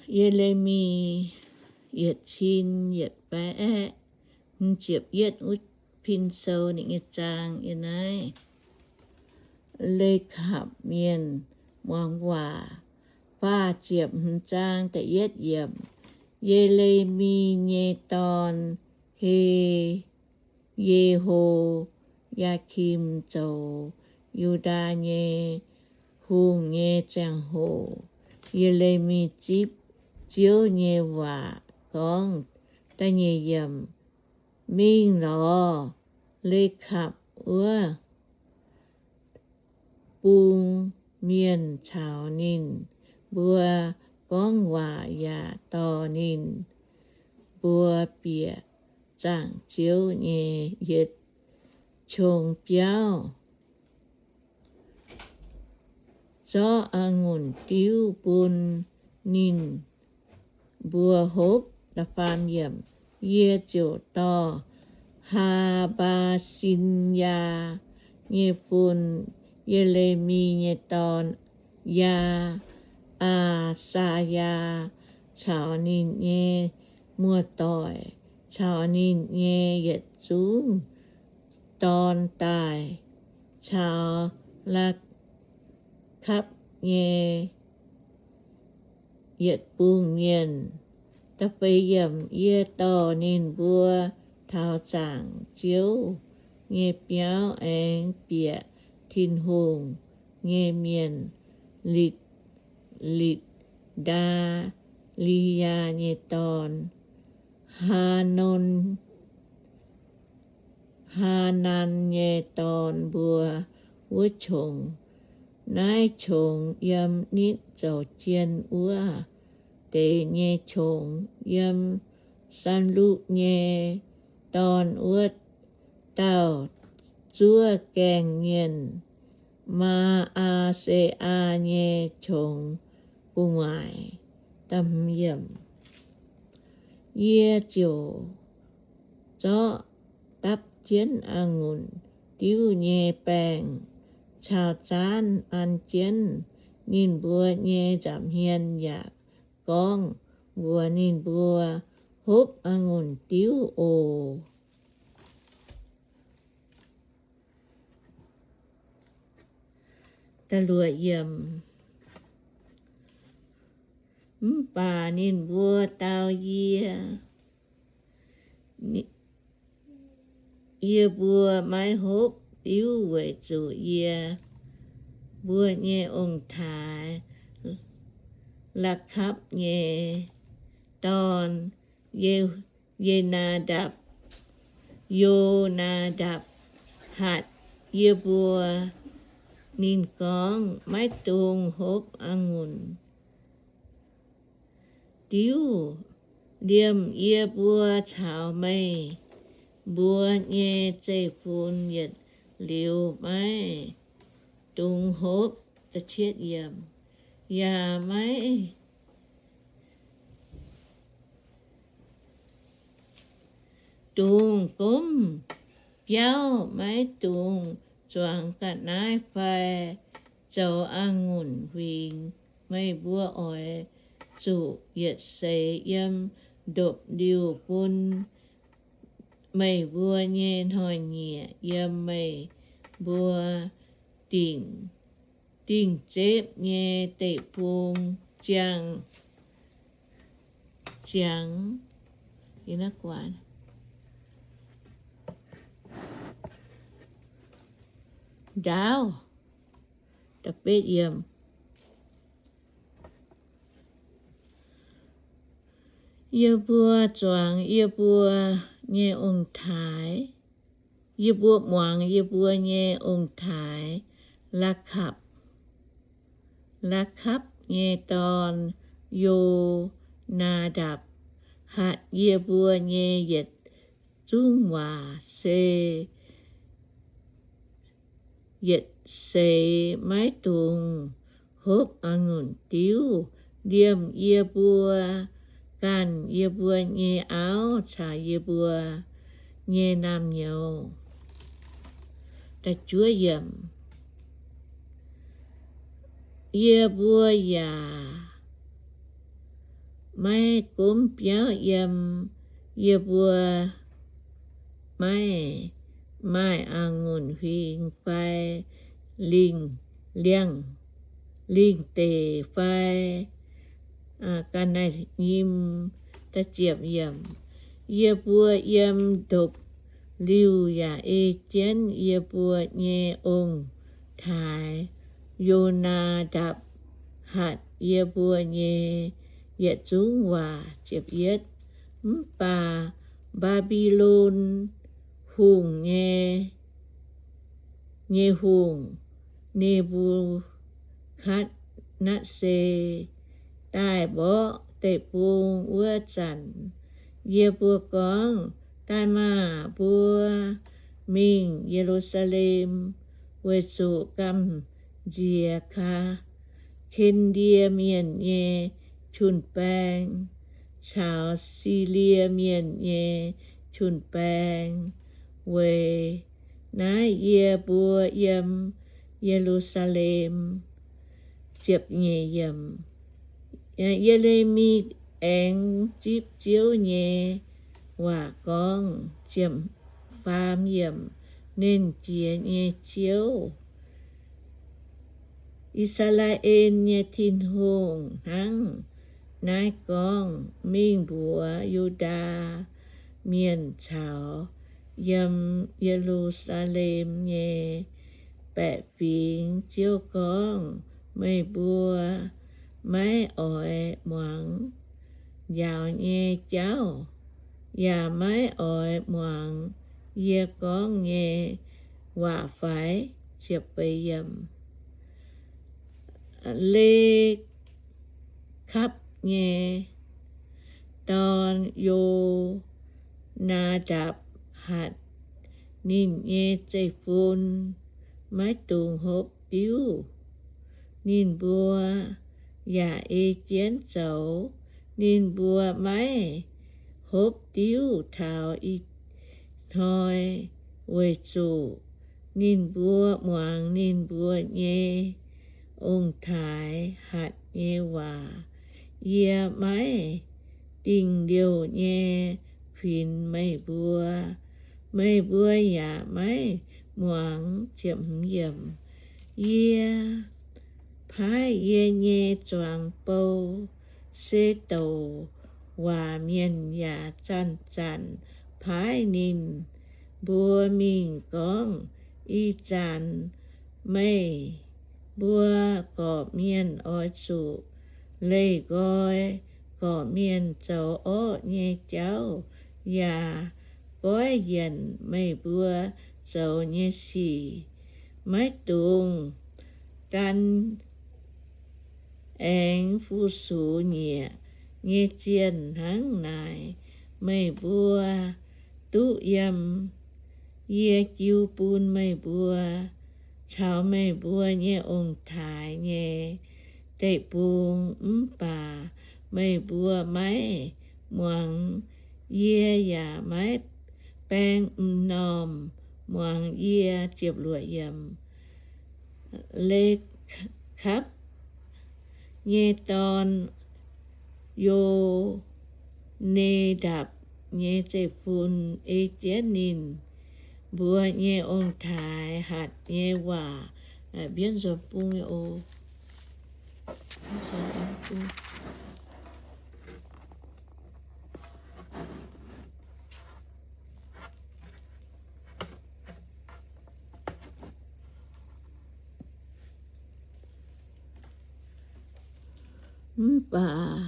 Ye^le^mi yietc cin yietc baeqv hmz ziepc yietv wuov pin sou ninh nyei zaang yiem naaiv. Lekapc Mienh Muangx Waac. Faah ziepc hmz zaang da'yietv yiemc. Ye^le^mi nyei dorn, He, Ye^ho^yaa^kim, zoux Yu^ndaa nyei hungh nyei ziangh hoc, Ye^le^mi zipv Ziouv nyei waac gorngv. Da'nyeic yiemc. Mingh lorz Lekapc wuov bung mienh caux ninh mbuo gorngv waac yaac dorh ninh mbuo bieqc zaangc Ziouv nyei yietc qongx biauv, zorqv a'ngunc diuv bun ninh mbuo hopv. Da'faam yiemc. Yie ziouc dorh Haa^mbaa^sin^yaa nyei fun, Ye^le^mi nyei dorn, Ya^aa^saa^yaa, caux ninh nyei muoz-doic, caux ninh nyei yietc zungv dorn daaih caux Laa^kapv nyei yietc bung mienh. Da'feix yiemc. Yie dorh ninh mbuo taux zaangc Ziouv nyei biauv aengx bieqc Tin-Hungh nyei mienh, Litv, Litv^ndaa^li^yaa nyei dorn, Haa^non, Haa^nan nyei dorn mbuo wuov qongx. Naaiv qongx yiem nitv zoux jien wuov deix nyei qongx, yiem Sanlu nyei dorn wuov dauh zuov gaengh mienh, Maa^aa^se^aa nyei qongx, gu'nguaaic. Yie ziouc zorqv dapv jienv a'ngunc diuv nyei baengh caux zaanv an jienv ninh mbuo nyei nza'hmien yaac gorngv mbuox ninh mbuo, Hopv a'ngunc diuv oc. Mv baac ninh mbuo dau yie, Yie mbuo maiv hopv diuv weic zuqc yie mbuo nyei ong-taaix, Laa^kapv nyei dorn, Ye, Ye^naa^ndapc, Yo^naa^ndapc, hatc yie mbuo. Ninh gorngv, Maiv dungx hopv a'ngunc diuv. Liemh yie mbuo caux meih mbuo nyei zeiv-fun yietc liuz maiv dungx hopv, yaac maiv dungx gomv biauv, maiv dungx zuangx ga'naaiv fai zoux a'ngunc huingx. Meih mbuo oix zuqc yietc seix yiem ndopv-liuh bun meih mbuo nyei hnoi-nyieqc yiem meih mbuo dingc, dingh zepv nyei deic-bung ziangh, ziangx ndaauv. Yie mbuo zuangx yie mbuo nyei ong-taaix, yie mbuo muangx yie mbuo nyei ong-taaix, Laa^kapc, Laa^kapv nyei dorn, Yo^naa^ndapc, hatc yie mbuo nyei yietc zungv waac, se yietc seix maiv dungx hopv a'ngunc diuv. Liemh yie mbuo ganh yie mbuo nyei auv caux yie mbuo nyei naamh nyouz. Yie mbuo yaac maiv gomv biauv yiem. Yie mbuo maiv maaih a'ngunc huingx fai lingh, lingh deic fai ga'naaiv-nyim. Yie mbuo yiem ndopv-liuh yaac ei jienv yie mbuo nyei ong-taaix, Yo^naa^ndapc, hatc yie mbuo nyei yietc zungv waac. Mv baac Mbaa^mbi^lon Hungh nyei, nyei hungh, Ne^mbu^katv^netv^saa, daaih mborqv deic-bung wuov zanc, yie mbuo gorngv, Daaih maah! Mbuo mingh Ye^lu^saa^lem, weic zuqc gamh nziex Kaa, Ken^ndie Mienh nyei jun-baeng caux Silie Mienh nyei jun-baeng. Weic naaiv yie mbuo yiem Ye^lu^saa^lem. Ye^le^mi aengx zipv Ziouv nyei waac gorngv, Faam yiemc, Nernh Jiex nyei Ziouv, I^saa^laa^en nyei Tin-Hungh, hnangv naaiv gorngv, Mingh mbuox Yu^ndaa Mienh caux yiem Ye^lu^saa^lem nyei baeqc fingx Ziouv gorngv, Meih mbuo maiv oix muangx njaaux nyei jauv, yaac maiv oix muangx yie gorngv nyei waac fai? Le^kapv nyei dorn, Yo^naa^ndapc, hatc ninh nyei zeiv-fun maiv dungx hopv diuv. Ninh mbuo yaac ei jienv zoux. Ninh mbuo maiv hopv diuv taux ih-hnoi weic zuqc ninh mbuo muangx ninh mbuo nyei ong-taaix hatc nyei waac. Yie maiv dingh liouh nyei kuinx meih mbuo, meih mbuo yaac maiv muangx. Yie paaiv yie nyei zuangx bou, se douc waac mienh yaac zanc-zanc paaiv ninh mbuo mingh gorngv, Ih zanc meih mbuo gorqv-mienh oix zuqc leih nqoi gorqv-mienh zoux orqv nyei jauv, yaac goiv yienc meih mbuo zoux nyei sic. Maiv dungx gan aengx fu-sux nyieqc nyei zienh. Hnangv naaic meih mbuo duqv yiem yie jiu bun meih mbuo caux meih mbuo nyei ong-taaix nyei deic-bung. Mv baac meih mbuo maiv muangx yie yaac maiv baeng m'normh muangx yie. Le^kapv nyei dorn, Yo^ne^ndapc nyei zeiv-fun, ei jienv ninh mbuo nyei ong-taaix hatc nyei waac. Mbienv nzuonx bung oc. Mv baac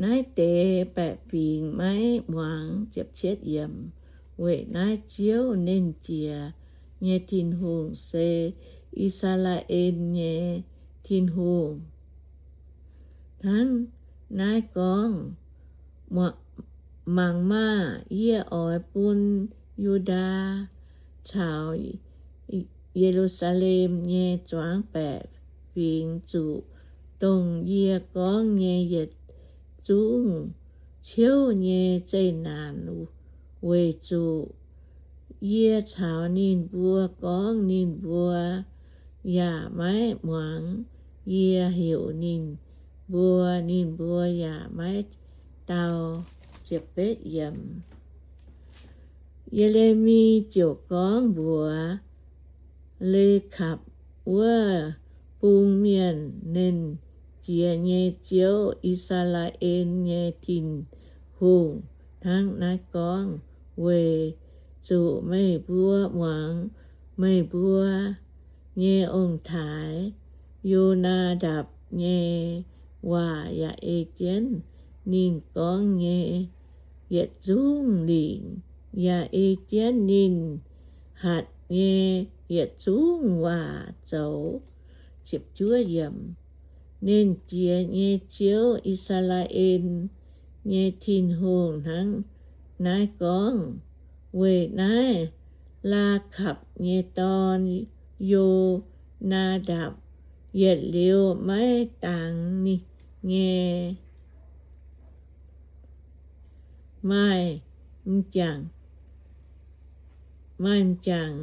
naaiv deix baeqc fingx maiv muangx. Weic naaiv Ziouv, Nernh Jiex nyei Tin-Hungh, se I^saa^laa^en nyei Tin-Hungh, hnangv naaiv gorngv, Mangc maah! Yie oix bun Yu^ndaa caux Ye^lu^saa^lem nyei zuangx baeqc fingx zuqc dongh yie gorngv nyei yietc zungv ciouv nyei zeqc naanc, weic zuqc yie caux ninh mbuo gorngv, ninh mbuo yaac maiv muangx. Yie heuc ninh mbuo, ninh mbuo yaac maiv dau. Ye^le^mi ziouc gorngv mbuox Lekapc wuov bung mienh, Nernh Jiex nyei Ziouv, I^saa^laa^en nyei Tin-Hungh, hnangv naaiv gorngv, Weic zuqc meih mbuo muangx meih mbuo nyei ong-taaix, Yo^naa^ndapc, nyei waac, yaac ei jienv ninh gorngv nyei yietc zungv lingc, yaac ei jienv ninh hatc nyei yietc zungv waac zoux. Nernh Jiex nyei Ziouv, I^saa^laa^en nyei Tin-Hungh, hnangv naaiv gorngv, Weic naaiv Lekapc nyei dorn, Yo^naa^ndapc, yietc liuz maiv dangx nyei, maaih m'jangc, maaih m'jangc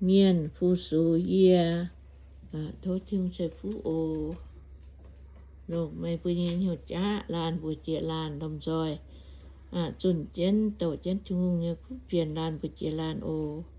mienh fu-sux yie. Tov Tin-Hungh ceix fuqv oc. Longc meih mbuo nyei hnyouv jaav laanh mbuox jiex laanh lomh nzoih zunh jienv douc jienv Tin-Hungh nyei kuv fienx laanh mbuox jiex laanh oc.